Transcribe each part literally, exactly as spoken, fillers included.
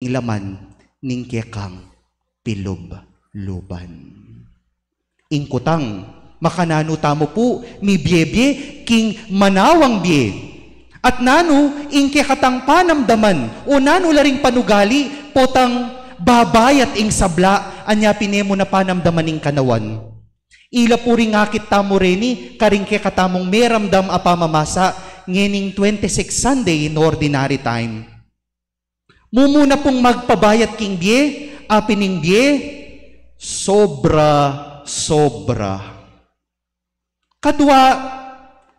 laman ning kekang pilub-luban. Ing kutang, makananu tamu pu mibie-bie king manawang bie? At nanu ing kekatang panamdaman o nanu la ring panugali potang babayat ing sabla, anya pin e mu na panamdaman ing kanawan? Ila pu ring akit tamu reni karing kekatamung meramdam a pamamasa ngening twenty-six Sunday in Ordinary Time. Mumuna pung magpabayat king bie, apin ing bie, sobra-sobra. Kadua,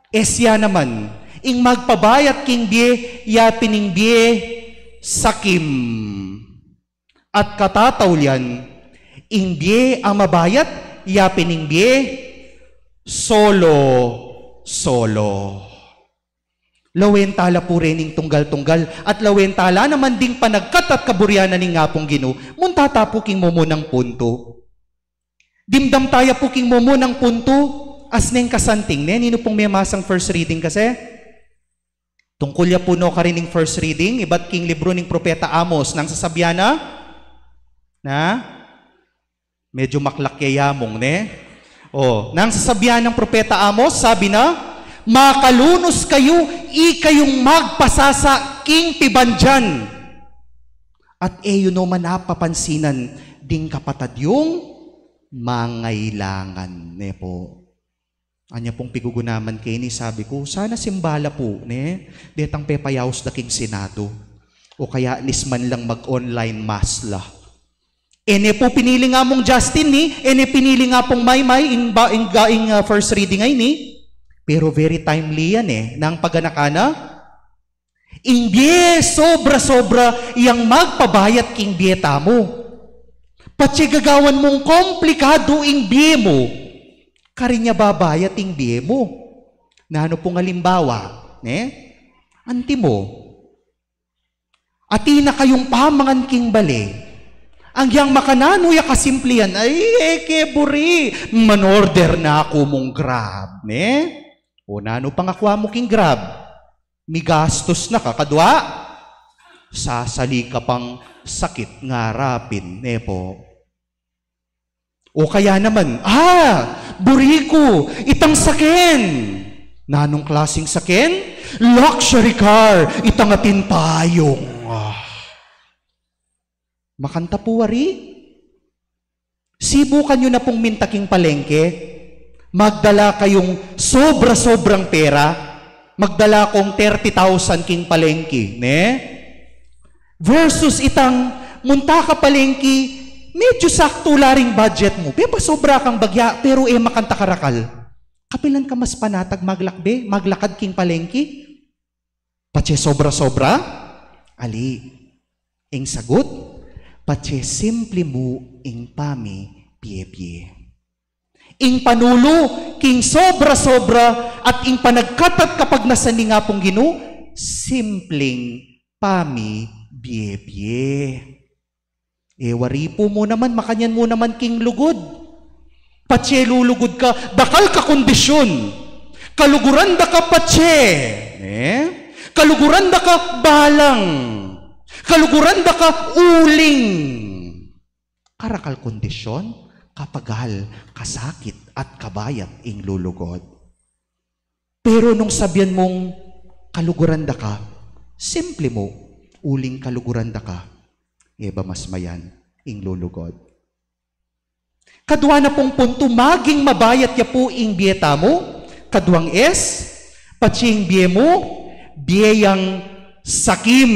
e ya naman, ing magpabayat king bie, yapin ing bie, sakim. At katataulian, ing bie a mabayat, yapin ing bie, solo-solo. Lawen tala pu rening tunggal-tunggal, at lawen tala naman ding panagkat at kaburian na ning Apung Ginu, munta ta pu king mumunang puntu. Dimdam taya pu king mumunang puntu, as neng kasanting, ne? Ninu pung memasang first reading kasi? Tungkul ya pu no karin ing first reading, ibat king libru ning Propeta Amos, nang sasabian na? Na? Medyo maklak ya yamung, ne? O, nang sasabian ning Propeta Amos, sabi na, "Makalunus kayu, ikayung magpasasa king pibandian. At e yu no man papansinan ding kapatad yung mangailangan," ne pu. Anya pung pigugunaman keni, sabi ku, sana simbala pu, ne? Detang pepayaus da king Senado. O kaya nis man lang mag-online mass la. E ne pu pinili ning Among Justin, ne? E ne pinili ning Apung Maymay, ing, ba, ing, ga, ing, ah, first reading ay, ne? Pero very timely yan, e. Nang paganakan na, ing bie sobra-sobra yang magpabayat king bie tamu. Patse gagawan mung komplikadu ing bie mu, karin ya babayat ing bie mu. Nanu pung alimbawa, ne? Antimo, atin na kayung pamangan king bale. Agyang makananu ya kasimple yan, ay, e ke buri, man-order na ku mung Grab, ne? O nanu pang akua mu king Grab? Migastus na ka, kadua, sasali ka pang sakit ngarapin, ne pu. O kaya naman, ah, buri ku itang saken. Nanung klasing saken? Luxury car, itang atin payung. Ah. Makanta pu wari? Sibukan yu na pung minta king palengke, magdala kayung sobra-sobrang pera, magdala kung thirty thousand king palengke, ne? Versus itang munta ka palengke, medyo saktu la ring budget mu, pepasobra kang bagya, pero e makanta karakal. Kapilan ka mas panatag maglakbe, maglakad king palengke? Patse sobra-sobra? Ali. Ing sagut, patse simple mu ing pamibie-bie. Ing panulu king sobra-sobra at ing panagkat at kapagnasan ning Apung Ginu, simpleng pamibie-bie. E wari pu mu naman, makanyan mu naman king lugud. Patse lulugud ka, dakal ka kondisyun. Kaluguran da ka patse. Eh? Kaluguran da ka balang. Kaluguran da ka uling. Karakal kondisyun, kapagal, kasakit, at kabayat ing lulugud. Pero nung sabian mung kaluguran da ka, simple mu, uling kaluguran da ka, e ba mas mayan ing lulugud? Kadua na pung puntu, maging mabayat ya pu ing bie tamu. Kaduang S, patse ing bie mu, bie yang sakim.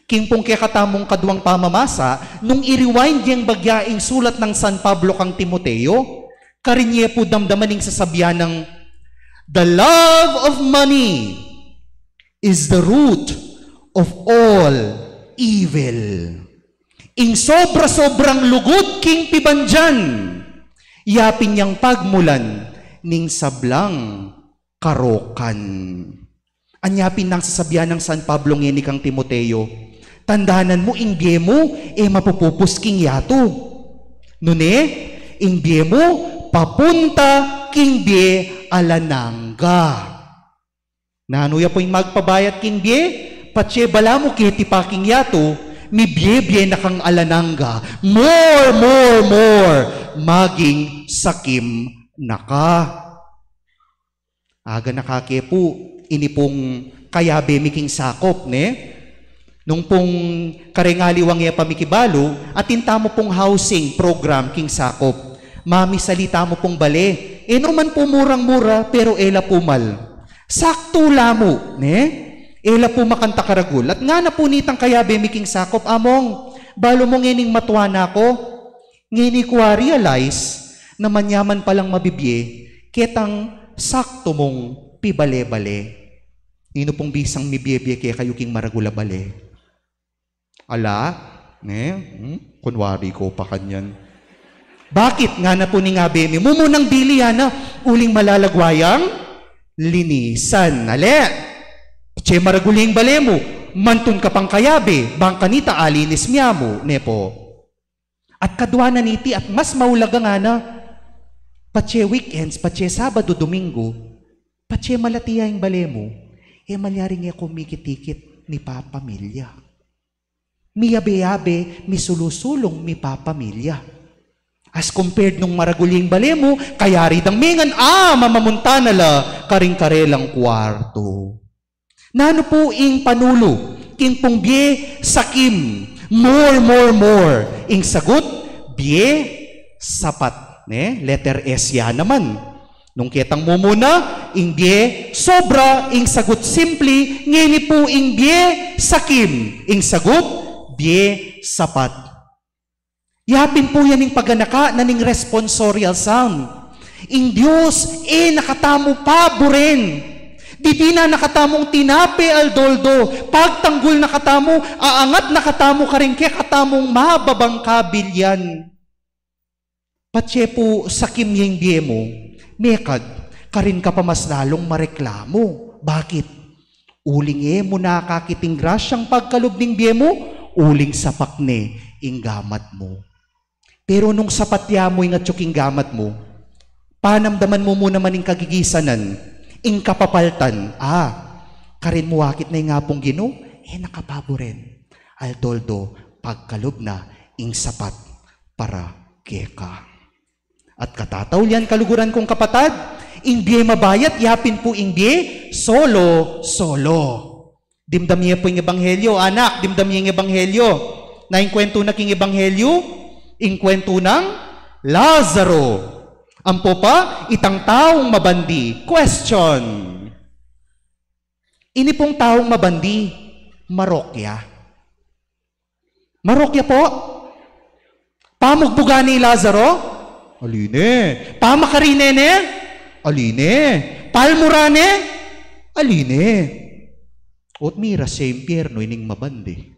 King pung kekatamung kaduang pamamasa, nung i-rewind yeng bagya ing sulat nang San Pablo kang Timoteo, karin ye pu damdaman ing sasabian nang, "The love of money is the root of all evil." Ing sobra-sobrang lugud king pibandian, ya pin yang pagmulan ning sablang karokan. Anya pin nang sasabian nang San Pablo ngeni kang Timoteo, tandanan mu ing bie mu, e mapupupus king yatu. Nune, ing bie mu, papunta king bie alang angga. Nanu ya pu ing magpabayat king bie? Patse balamu keti pa king yatu, mibie-bie na kang alang angga, more, more, more, maging sakim na ka. Aga na kake pu, ini pung kayabe mi king sakop, ne? Nung pung kareng aliwang e pa mikibalu, atin tamu pung housing program king sakop. Mamisali tamu pung bale. E no man pu murang-mura, pero e la pu mal. Saktu la mu, ne? E la pu makanta karagul. At ngana pu nitang kayabe mi king sakop, Among, balu mu ngening matua na ku. Ngeni ku a-realize na manyaman palang mabibie ketang saktu mung pibale-bale. Ninu pung bisang mibie-bie kekayu king maragul a bale? Ala, ne? Hmm? Kunwari ku pa kanyan. Bakit? Ngana pu ning abe mi, mumunang dili ya na, uling malalagwa yang linisan. Ale, patse maragul ing bale mu, mantun ka pang kayabe, bang kanita alinis mya mu, ne pu? At kadua na niti at mas maulaga, ngana, patse weekends, patse Sabadu, Domingu, patse malati ya ing bale mu, e malyaring e ku mikit-ikit mipapamilya. Miyabe-yabe, misulu-sulung mipapamilya. As compared nung maragul ing bale mu, kayari dang mengan, a, mamamunta na la karing karelang kuartu. Nanu pu ing panulu king pung bie sakim, more, more, more? Ing sagut, bie sapat, ne? Letter S ya naman. Nung ketang mumuna, ing bie sobra, ing sagut simple, ngeni pu ing bie sakim, ing sagut, bie sapat. Ya pin pu yan ing paganaka na ning responsorial psalm. Ing Dios e na katamu paburen. Didina na katamung tinape aldo-aldo, pagtanggul na katamu, aangat na katamu karing kekatamung mababang kabilyan. Patse pu sakim ya ing bie mu, mekad, karin ka pa mas lalung mareklamu. Bakit? Uling e mu na akakit ing grasyang pagkalub ning bie mu, uling sapak ne ing gamat mu. Pero nung sapat ya mu ing atyu king gamat mu, panamdaman mu mu naman ing kagigisanan, ing kapapaltan, a, karin mu akit na ing Apung Ginu, e na ka paburen. Aldo-aldo, pagkalub na ing sapat para keka. At katataulian, kaluguran kung kapatad, ing bie mabayat, ya pin pu ing bie solo-solo. Dimdam ye pu ing ebanghelyo, anak, dimdam ye ing ebanghelyo. Na ing kwentu na king ebanghelyo, ing kwentu nang Lazaro. Ampo pa, itang taung mabandi. Question. Ini pung taung mabandi, marok ya? Marok ya pu? Pamugbugan ne i Lazaro? Ali ne. Pamakarine ne? Ali ne. Palmuran ne? Ali ne. Ot miras ya impiernu ining mabandi.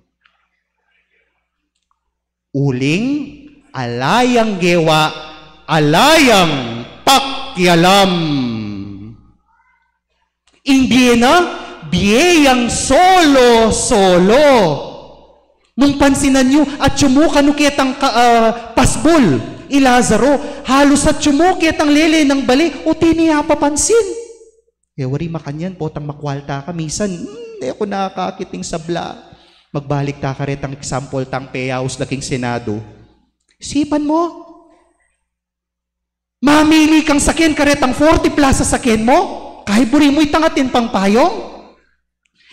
Uling ala yang gewa, ala yang pakialam. Ing bie na, bie yang solo-solo. Nung pansinan yu, atyu mu kanu ketang ka-, ah, pasbul, i Lazaro, halus atyu mu ketang lele nang bale, o tini apapansin. E wari makanyan, potang makwalta ka, misan, hmm, e ku na akakit ing sabla. Magbalik ta karetang example tang peyaus da king Senado. Isipan mu, mamili kang saken karetang forty plus a saken mu, kay buri mu itang atin pang payung.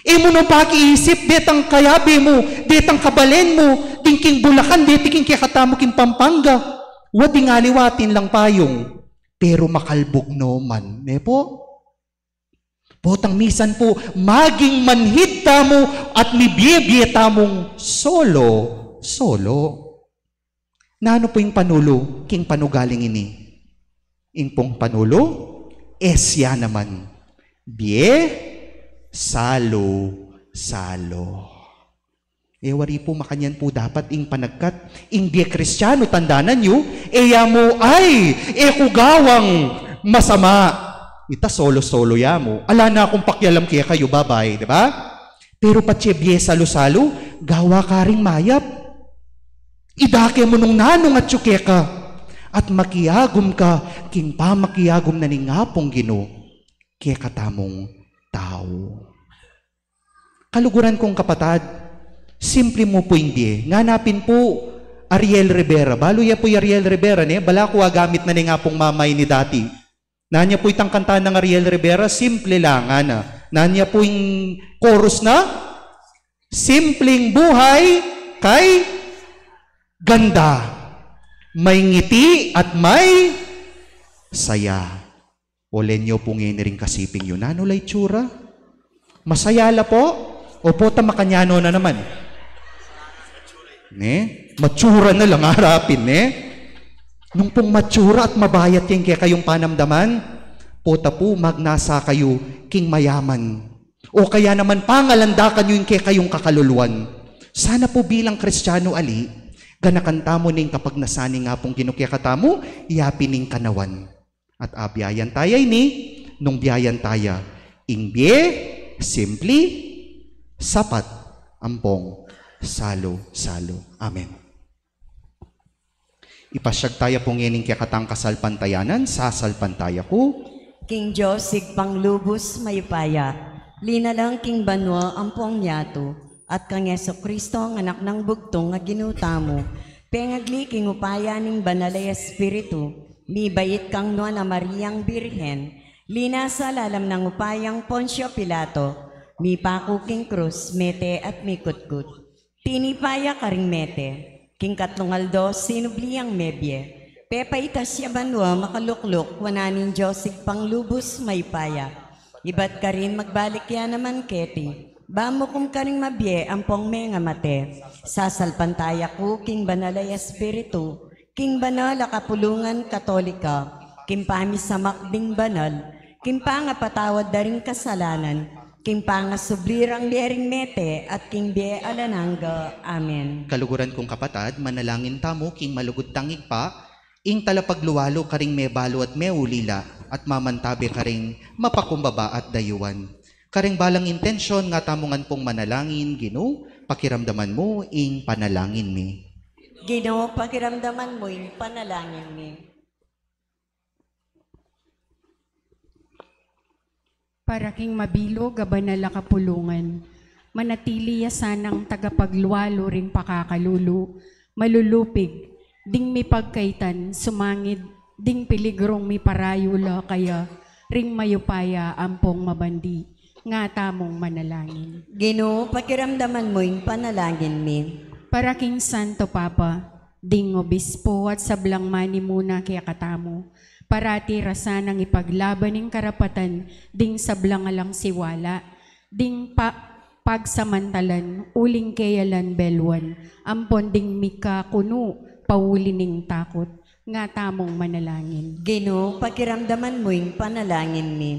E mu no pakiisip, detang kayabe mu, detang kabalen mu, ding king Bulacan, deti king kekatamu king Pampanga. Wa, ding aliwa atin lang payung. Pero makalbug no man, ne pu? Potang misan pu, maging manhid tamu at mibie-bie tamung solo-solo. Nanu pu ing panulu king panugaling ini? Ing pung panulu, S ya naman. Bie salu-salu. E wari pu, makanyan pu dapat ing panagkat, ing bie Kristianu, tandanan yu, e ya mu, ay, e ku gawang masama. Ita solo-solo ya mu. Ala na kung pakialam kekayu, bye-bye, di ba? Pero patse bie salu-salu, gawa ka ring mayap. Idake mu nung nanung atyu keka, at makiagum ka king pamakiagum na ning Apung Ginu kekatamung tau. Kaluguran kung kapatad, simple mu pu ing bie. Ngana pin pu Ariel Rivera. Balu ya pu i Ariel Rivera, ne? Balaku agamit na ne ing apung mama ini dati. Nanu ya pu itang kanta nang Ariel Rivera, simple la, ngana. Nanu ya pu ing chorus na, simpleng buhay kay ganda, may ngiti at may saya. Olen yu pu ngeni ring kasiping yu. Nanu la itsura? Masaya la pu? O pota makanyan na naman? Ne? Matsura na lang harapin, ne? Nung pung matsura at mabayat ya ing kekayung panamdaman, pota pu magnasa kayu king mayaman. O kaya naman pangalandakan yu ing kekayung kakaluluan. Sana pu bilang Kristiyanu ali, ganakan tamu ning kapagnasan ning Apung Ginu kekatamu, ya pin ing kanawan. At abiayan taya ini, nung biayan taya ing bie, simple, sapat, ampong salu-salu. Amen. Ipasyag taya pu ngening kekatang kasalpantayanan, sasalpantaya ku. King Dios, Ibpang lubus mayupaya, linalang king banua ampong yatu, at kang Jesucristo, ang Anak nang bugtung a Ginu tamu, pengagli king upaya ning Banal a Espiritu, mibait kang Nuan a Mariang Birhen, linasa lalam nang upayang Poncio Pilato, mipaku king krus, mete at mikutkut. Tinipa ya karing mete, king katlung aldo sinubli yang mebie. Pepaitas ya banua makalukluk wanan ning Dios Ibpang lubus mayupaya. Ibat karin magbalik ya naman keti, ba mukum karing mabie ampong mengamate. Sasalpantaya ku king Banal a Espiritu, king banal a kapulungan Katolika, king pamisamak ding banal, king pangapatawad da ring kasalanan, king pangasubli rang bie ring mete, at king bie alang angga. Amen. Kaluguran kung kapatad, manalangin tamu king malugud tang Ibpa, ing talapagluwalu karing mebalu at meulila, at mamantabe karing mapakumbaba at dayuan. Karing balang intensyon nga tamu ngan pung manalangin, Ginu, pakiramdaman mu ing panalangin mi. Ginu, pakiramdaman mu ing panalangin mi. Para king mabilug a banal a kapulungan, manatili ya sanang tagapagluwalu ring pakakalulu, malulupig, ding mipagkaitan, sumangid, ding piligrung miparayu la kaya, ring mayupaya ampong mabandi, nga tamung manalangin. Ginu, pakiramdaman mu ing panalangin mi. Para king Santo Papa, ding obispo at sablang manimuna kekatamu, parati ra sanang ipaglaban ing karapatan ding sablang alang siwala, ding pa-, pagsamantalan, uling keyalan beluan, ampon ding mikakunu, pauli ning takut, nga tamung manalangin. Ginu, pakiramdaman mu ing panalangin mi.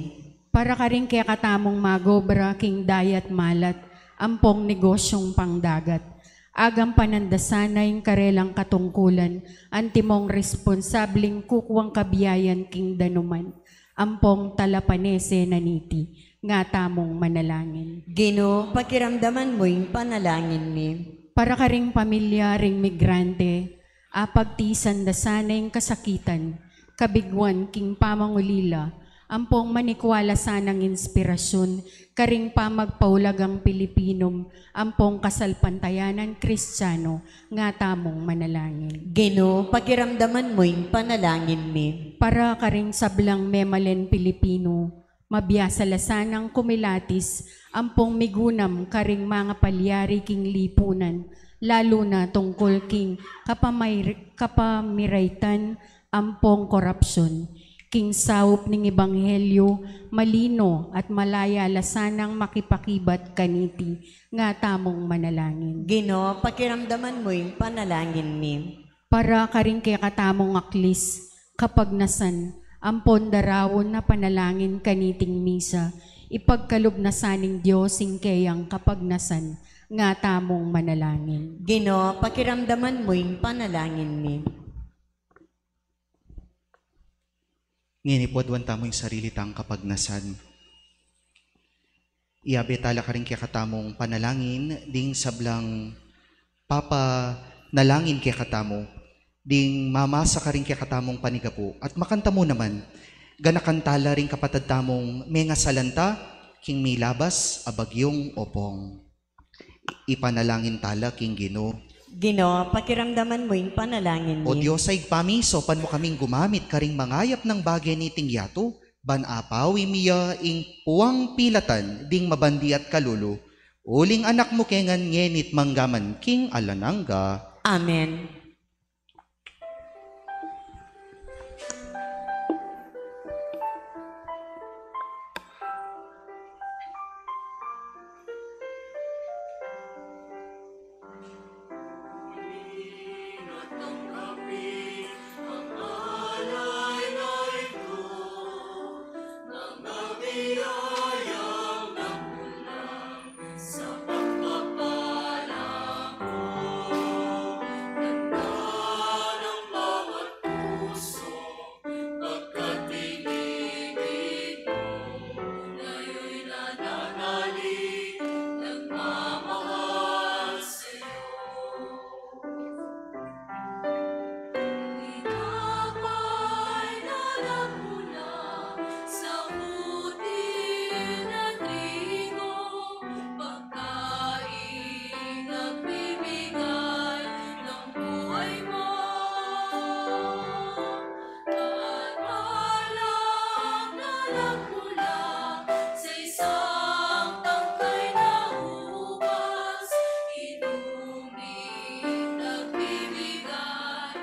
Para karing kekatamung magobra king dayat malat, ampong negosyung pangdagat, agampanan da sana ing karelang katungkulan, antimong responsabling kukuang kabiayan king danuman, ampong talapanese na niti, nga tamung manalangin. Ginu, pakiramdaman mu ing panalangin mi. Para karing pamilya ring migrante, apagtisan da sana ing kasakitan, kabiguan king pamangulila, ampong manikwa la sanang inspirasyun, karing pamagpaulagang Pilipinum, ampong kasalpantayanan Kristiyanu, nga tamung manalangin. Ginu, pakiramdaman mu ing panalangin mi. Para karing sablang memalen Pilipinu, mabiasa la sanang kumilatis, ampong migunam karing mangapalyari king lipunan, lalu na tungkul king kapamay-, kapamiraitan, ampong korapsyun. King saup ning ebanghelyu, malino at malaya la sanang makipakibat kaniti, nga tamung manalangin. Ginu, pakiramdaman mu ing panalangin mi. Para karing kekatamung aklis, kapagnasan, ampon daraun a panalangin kaniting misa, ipagkalub na sa ning Dios ing keyang kapagnasan, nga tamung manalangin. Ginu, pakiramdaman mu ing panalangin mi. Ngeni pu aduan tamu ing sarili tang kapagnasan. Iyabe tala karing kekatamung panalangin ding sablang papanalangin kekatamu, ding mamasa karing kekatamung panigapu. At makantamu naman, ganakan tala ring kapatad tamung mengasalanta, King milabas a bagyung Opong. Ipanalangin tala king Ginu. Ginu, pakiramdaman mu ing panalangin mi. O Dios a Ibpa mi, saupan mu kaming gumamit karing mangayap nang bage niting yatu, ban apawi mi ya ing puang pilatan ding mabandi at kalulu, uling anak mu ke ngan ngeni't manggaman king alang angga. Amen. Sa pagpapalang mo, ganda ng bawat puso, pagkat inibig mo, ngayon'y nananalig, nagmamahal sa'yo. Tinapay na nagmula sa butil na trigo, pagkain nagbibigay ng buhay mo. At alam na nagmula sa isang tangkay na ubas, inumin nagbibigay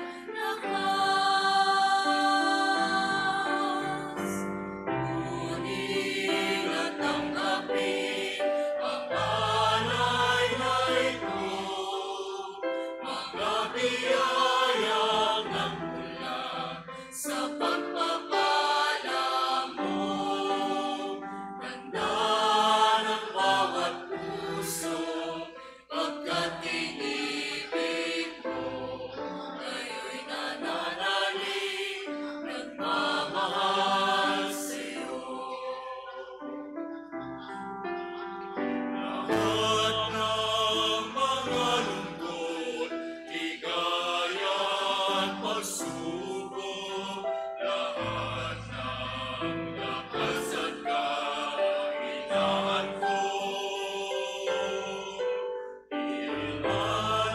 lakas. Kunin at tanggapin ang alay na ito, mga biyayang nagmula sa pagpapala mo. Ganda ng bawat puso, pagkat inibig mo, kayo'y nananalig, nagmamahal sa'yo. Lahat ng mga lungkot, ligaya at pagsubok, lahat ng lakas at kahinaan ko,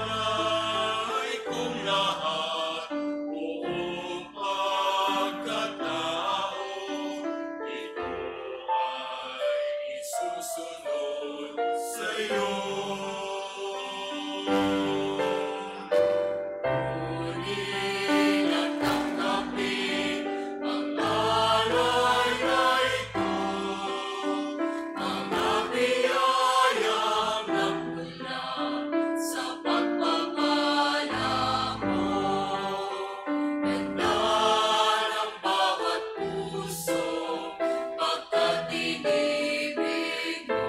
ilalay kong lahat, buong pagkatao, ito ay isusunod sa'yo. Kunin at tanggapin ang alay na ito, mga biyayang nagmula sa pagpapala mo. Ganda ng bawat puso, pagkat inibig mo,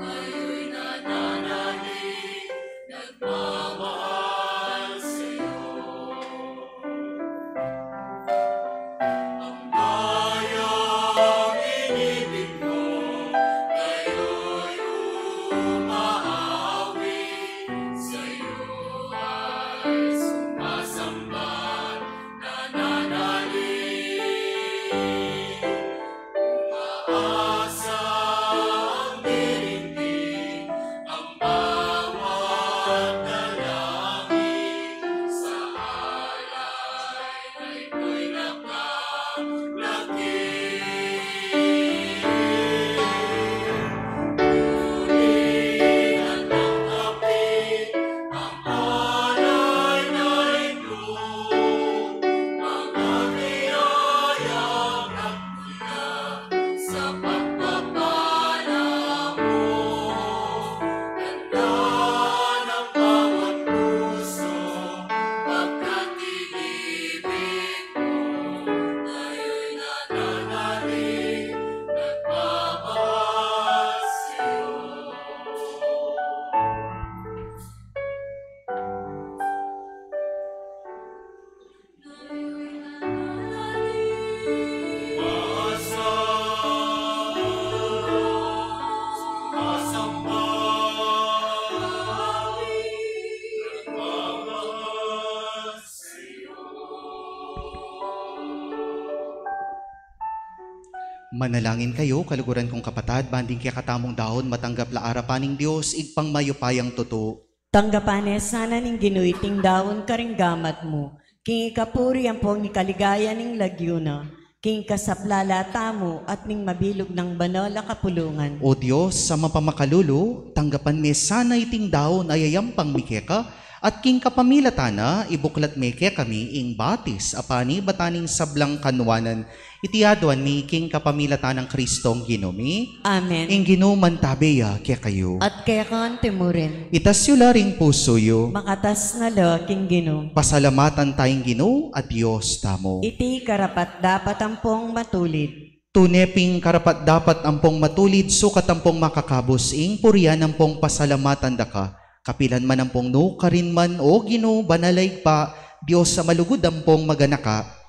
kayo'y nananalig, nag- Manalangin kayu, kaluguran kung kapatad, ban ding kekatamung daun matanggap la arapan ning Dios, Ibpang mayupayang tutu. Tanggapan ne sana ning Ginu iting daun karing gamat mu, king ikapuri ampong ikaligaya ning lagyu na, king ikasaplala tamu at ning mabilug nang banal a kapulungan. O Dios, a mapamakalulu, tanggapan me sana iting daun a yayampang mi keka, at king kapamilatan na, ibuklat me kekami ing batis a panibatan ning sablang kanuanan, iti aduan mi king kapamilatan nang Kristong Ginu mi. Amen. Ing Ginu mantabe ya kekayu. At keka anti mu rin. Itas yu la ring pusu yu. Makatas na la king Ginu. Pasalamatan taya ing Ginu a Dios tamu. Iti karapat-dapat ampong matulid. Tune pin karapat-dapat ampong matulid, sukat ampong makakabus ing purian ampong pasalamatan da ka, kapilan man ampong nukarin man, O Ginu, banal a Ibpa, Dios a malugud ampong maganaka.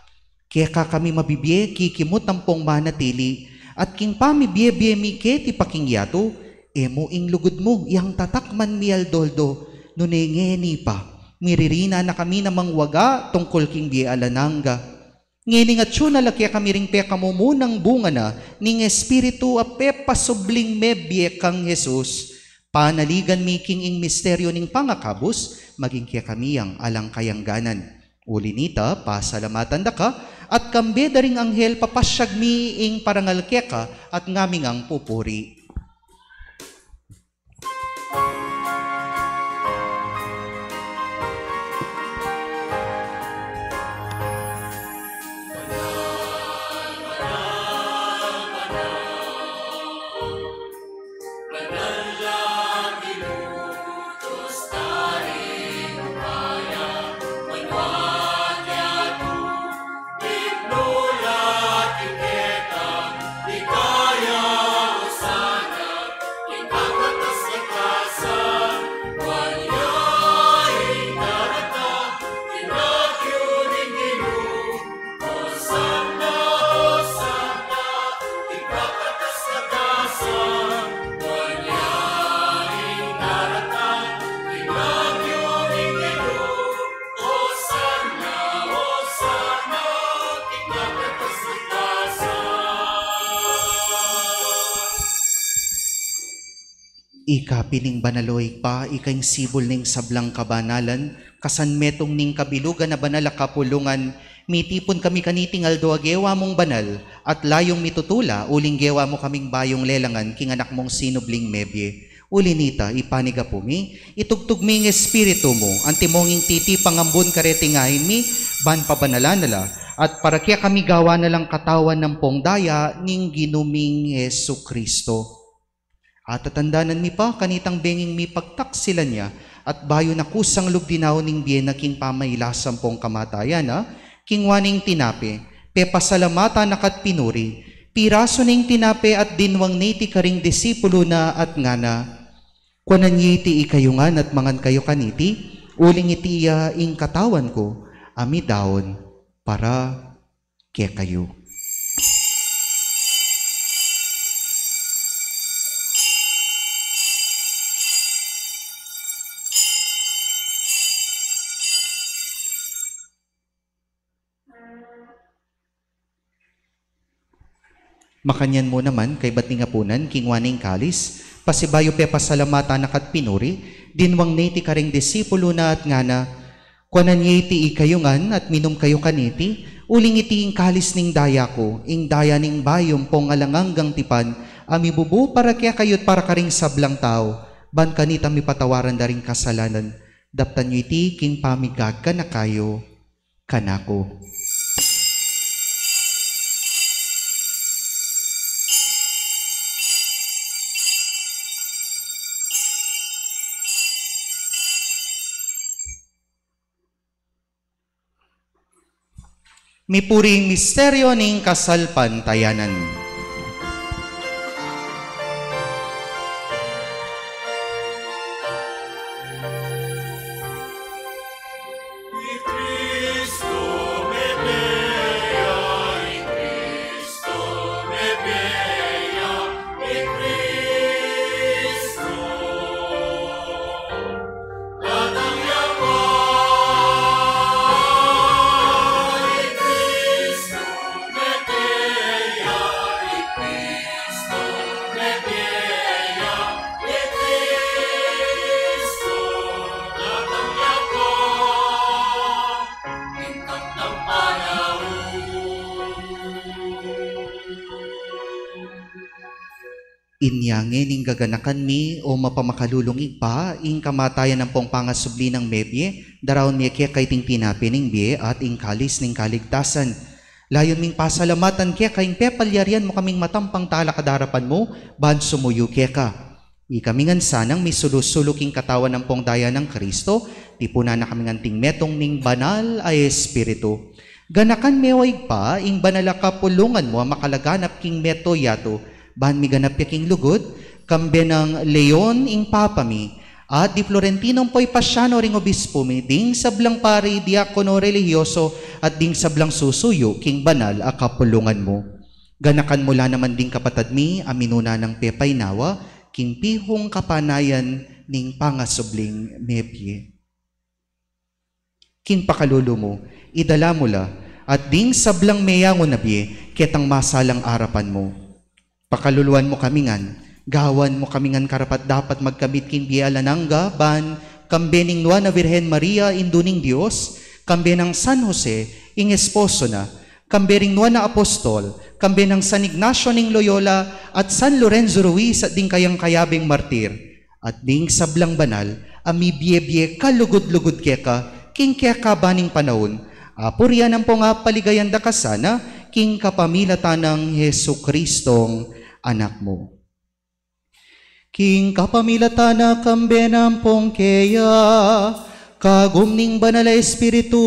Keka kami mabibie, kikimut ampong manatili, at king pamibie-bie mi keti pa king yatu, e mu ing lugud mu yang tatakman mi aldo-aldo, nune ngeni pa, miririnan na kami na mangwaga tungkul king bie alang angga. Ngening atyu na la kekami ring pekamumunang bunga na ning Espiritu a pepasubling mebie kang Jesus, panaligan mi king ing misteryu ning pangakabus, maging kekami yang alang kayangganan. Uli nita, pasalamatan da ka, at kambe da ring anghel papasyag mi ing parangal keka at ngaming ang pupuri. Ika pin ing banal, o Ibpa, ika ing sibul ning sablang kabanalan, kasanmetung ning kabilugan a banal a kapulungan, mitipun kami kaniting aldo a gewa mung banal, at layung mitutula, uling gewa mu kaming bayung lelangan, king anak mung sinubling mebie. Uli nita, ipanigapu mi, itugtug mi ing Espiritu mu, antimong ing titipang ambun kareting ain mi, ban pabanalan na la, at para kekami gawan na lang katawan ampong daya ning Ginu ming Jesucristo. At tatandanan mi pa, kanitang benging mipagtaksilan ya, at bayu na kusang lub dinaun ning bie na king pamailas ampong kamatayan na, kingwa ne ing tinape, pepasalamatan na ka't pinuri, pirasu ne ing tinape at dinwang ne iti karing disipulu na at ngana, Kuanan ye iti ikayu ngan at mangan kayu kaniti, uling iti ya ing katawan ku, a midaun para kekayu. Makanyan mu naman, kaybat ning apunan, kingwa ne ing kalis, pasibayu pepasalamatan na ka't pinuri, dinwang ne iti karing disipulu na at ngana, Kuanan ye iti ikayu ngan at minum kayu kaniti, uling iti ing kalis ning daya ku, ing daya ning bayu ampong alang anggang tipan, a mibubu para kekayu't para karing sablang tau, ban kanita mipatawaran da ring kasalanan. Daptan yu iti king pamigagkan na kayu kanaku. Mipuri ing misteryo ning kasalpantayanan. Inya ngeni gaganakan mi, o mapamakalulung Ibpa, ing kamatayan ampong pangasubli nang mebie, daraun mi keka iting tinape ning bie at ing kalis ning kaligtasan. Layun ming pasalamatan keka ing pepalyarian mu kaming matampang talakad king arapan mu, ban sumuyu keka. Ikami ngan sanang misulu-sulu king katawan ampong daya nang Kristo, tipunan na kaming anting metung ning Banal a Espiritu. Ganakan me, o Ibpa, ing banal a kapulungan mu a makalaganap king mabilug a yatu, ban miganap ya king lugud, kambe nang Leon ing Papa mi, at di Florentino ampo i Pasiano ring obispo mi, ding sablang pari, diakono, relihiyoso, at ding sablang susuyu king banal a kapulungan mu. Ganakan mu la naman ding kapatad mi a minuna nang pepainawa king pihung kapanayan ning pangasubling mebie. King pakalulu mu, idala mu la, at ding sablang meyangu na bie, ketang masalang arapan mu. Pakaluluan mu kami ngan, gawan mu kami ngan karapat-dapat magkamit king bie alang angga, ban, kambe ning Nuan a Virgen Maria, Indu ning Dios, kambe nang San Jose, ing esposo na, kambe ring Nuan a Apostol, kambe nang San Ignacio ning Loyola, at San Lorenzo Ruiz at ding kayang kayabing martir, at ding sablang banal a mibie-bie kalugud-lugud keka, king kekaban ning panaun, apurian ampong apaligayan da ka sana, king kapamilatan nang Jesucristong Anak mu. King kapamilatan na, kambe na ampong keya, kagum ning Banal a Espiritu,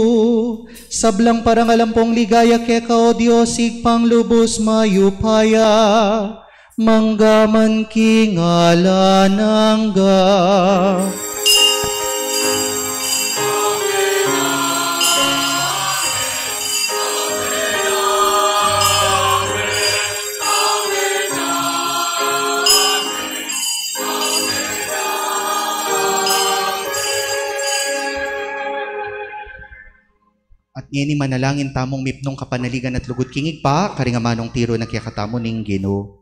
sablang parangal ampong ligaya keka, o Dios, Ibpang lubus mayupaya, mangga man king alang angga. At ngeni manalangin tamung mipnung kapanaligan at lugud king Ibpa, karing amanung tiru na kekatamu ning Ginu.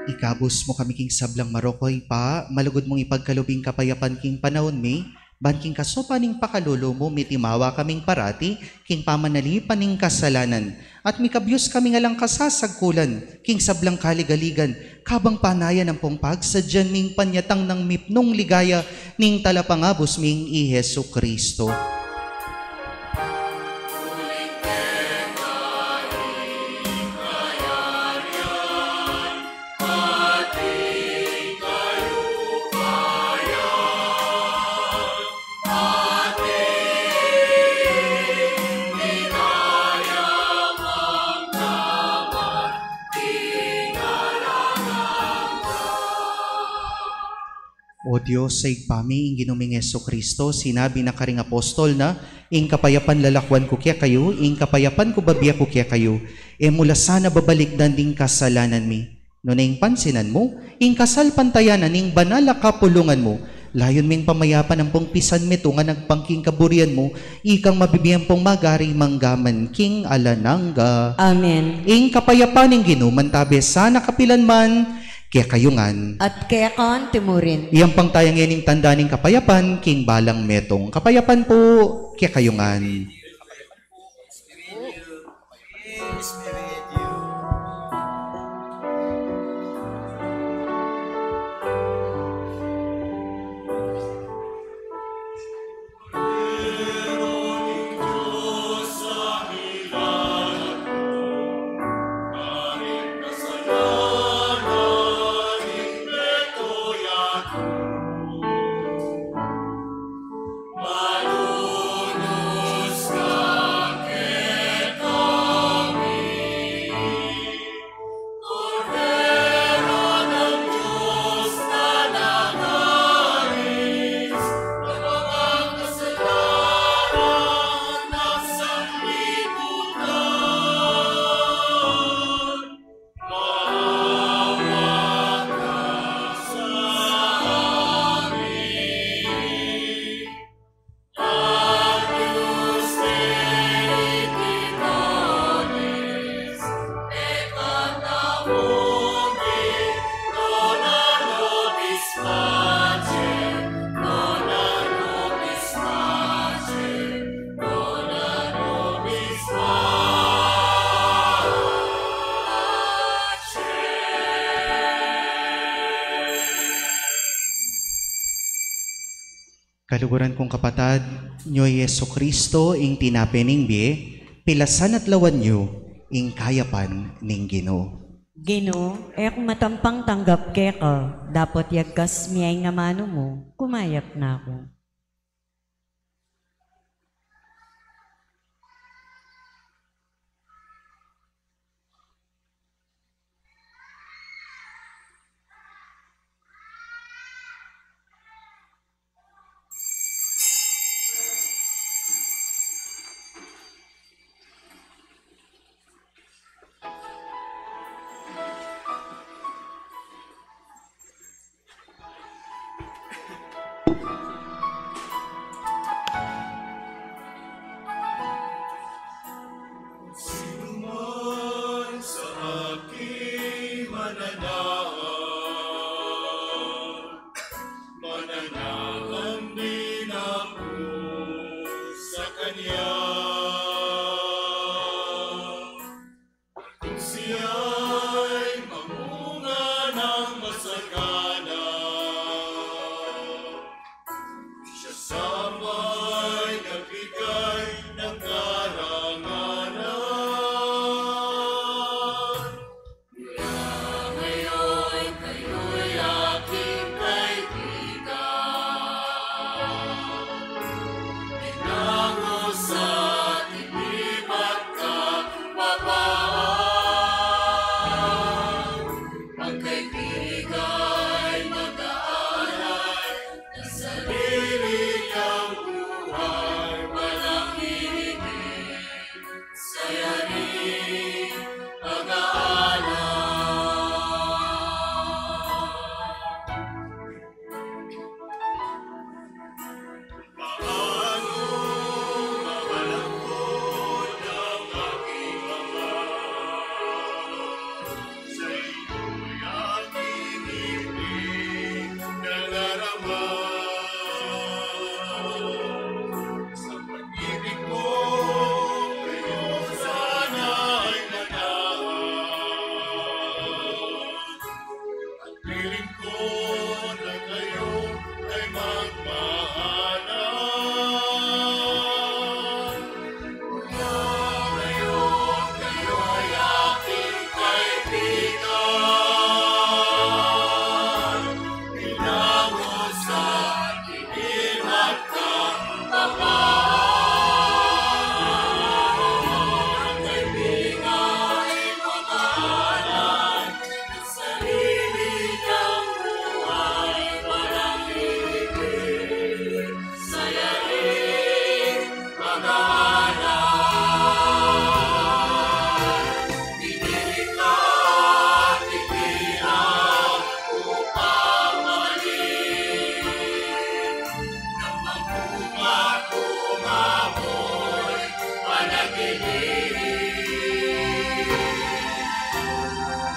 Ikabus mu kami king sablang marok, o Ibpa, malugud mung ipagkalub ing kapayapan king panaun mi, ban king kasaupan ning pakalulu mu, mitimawa kaming parati king pamanalipan ning kasalanan, at mikabyus kaming alang kasasagkulan king sablang kaligaligan, kabang panayan ampong pagsadyan ming panyatang nang mipnung ligaya ning Talapangabus ming i Jesucristo. O Dios a Ibpa mi, ing Ginu ming Jesucristo, sinabi na karing apostol na, "Ing kapayapan lalakwan ku kekayu, ing kapayapan ku bibie ku kekayu." E mu la sana babalikdan ding kasalanan mi, Nune ing pansinan mu ing kasalpantayanan ning banal a kapulungan mu, layun ming pamayapan ampong pisan metung a nagpang king kaburian mu, ikang mabibie ampong magari mangga man king alang angga. Amen. Ing kapayapan ning Ginu mantabe sana kapilan man kekayu ngan. At keka antimurin. Iyampang taya ngeni ing tanda ning kapayapan king balang metung. Kapayapan pu kekayu ngan. Kaluguran kung kapatad, nyo i Jesucristo ing tinape ning bie, pilasan at lawan yu ing kayapan ning Ginu. Ginu, e ku matampang tanggap keka, dapot yagkas mi ing amanu mu, kumayap na ku.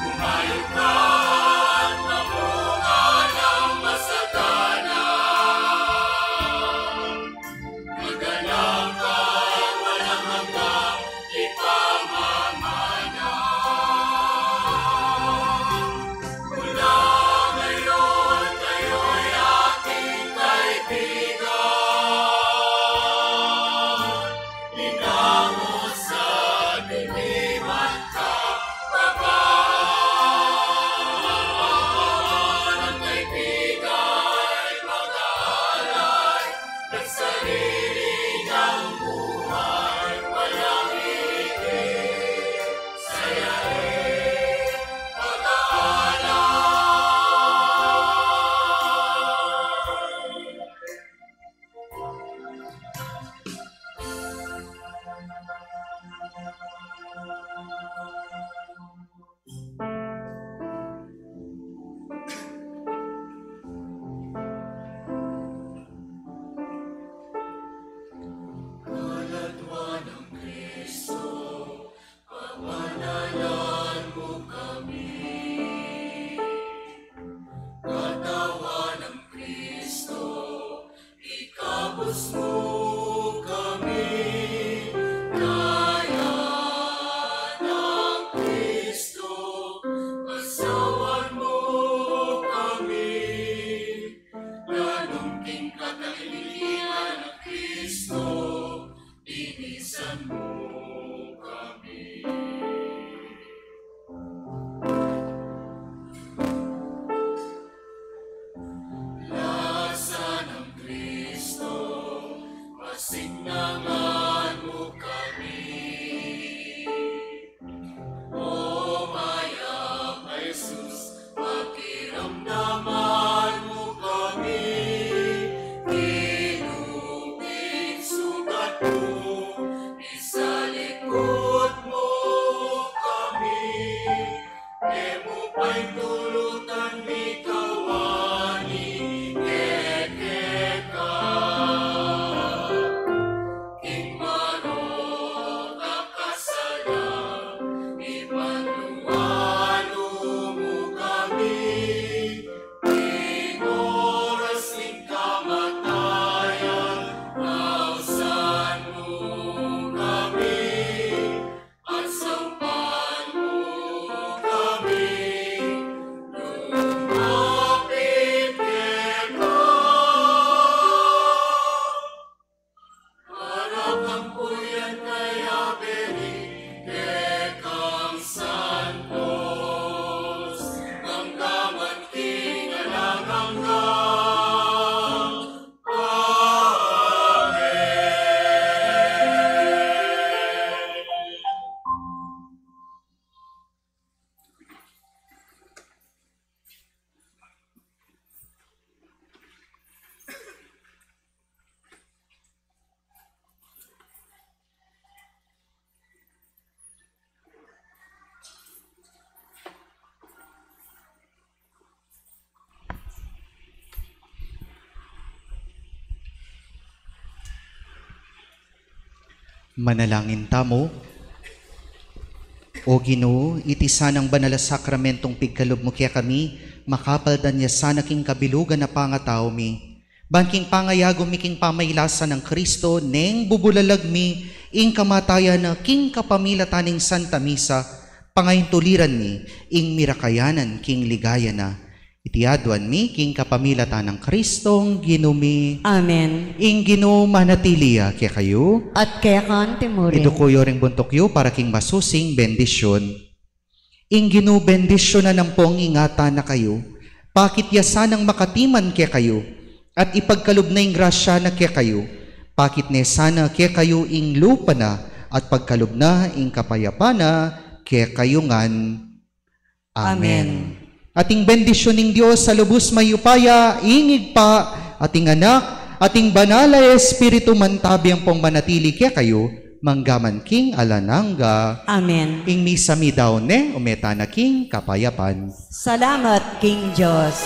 Umayun ka at mamunga ng masagana. Maganap ka, walang hanggang ipamamana. Mula ngayon, kayo'y aking kaibigan. Lingaw sa diliman ka, baba. Ang kaibigan, mag-aalay ng sarili niyang buhay, walang higit sa yain, pag-aalay. Kaladwa ng Kristo, pamanalan mo kami. Katawan ng Kristo, ikabus mo kami. Kaya ng Kristo, pasawan mo kami. Ganun king katahimikan ng Kristo, linisan mo kami. Lasa ng Kristo, pasiglangan mo kami. O mayap a Jesus, pakiramdaman mo kami. Kinubing sugat mo, isalikut mo kami. E mu paintulutan mikawani kekeka. King marok a kasala, ipanlualu mu kami. King oras ning kamatayan, ausan mu kami. At saupan mu kami, lumapit keka. Para kampuyan kaya beni kekang santos, mangga man king alang angga. Amen. Manalangin tamu. O Ginu, iti sanang banal a sakramentong pigkalub mu kekami, makapaldan ya sana king kabilugan a pangatau mi. Ban king pangayagu mi king pamailasan nang Kristo, neng bubulalag mi ing kamatayan na king kapamilatan ning Santa Misa, pangaintuliran mi ing mirakayanan king ligaya na. Iti aduan mi king kapamilatan nang Kristong Ginu mi. Amen. Ing Ginu manatili ya kekayu. At keka mu rin. Iduku yu ring buntuk yu para king masusing bendisyun. Ing Ginu bendisyunan ampong ingatan na kayu, pakit ya sanang makatiman kekayu, at ipagkalub na ing grasya na kekayu, pakit ne sana kekayu ing lupa na, at pagkalub na ing kapayapan na kekayu ngan. Amen. Amen. At ing bendisyun ning Dios a lubus mayupaya, ing Ibpa, at ing Anak, at ing Banal a Espiritu, mantabi ampong manatili kekayu, mangga man king alang angga. Amen. Ing misa mi daun ne, ume tana king kapayapan. Salamat king Dios.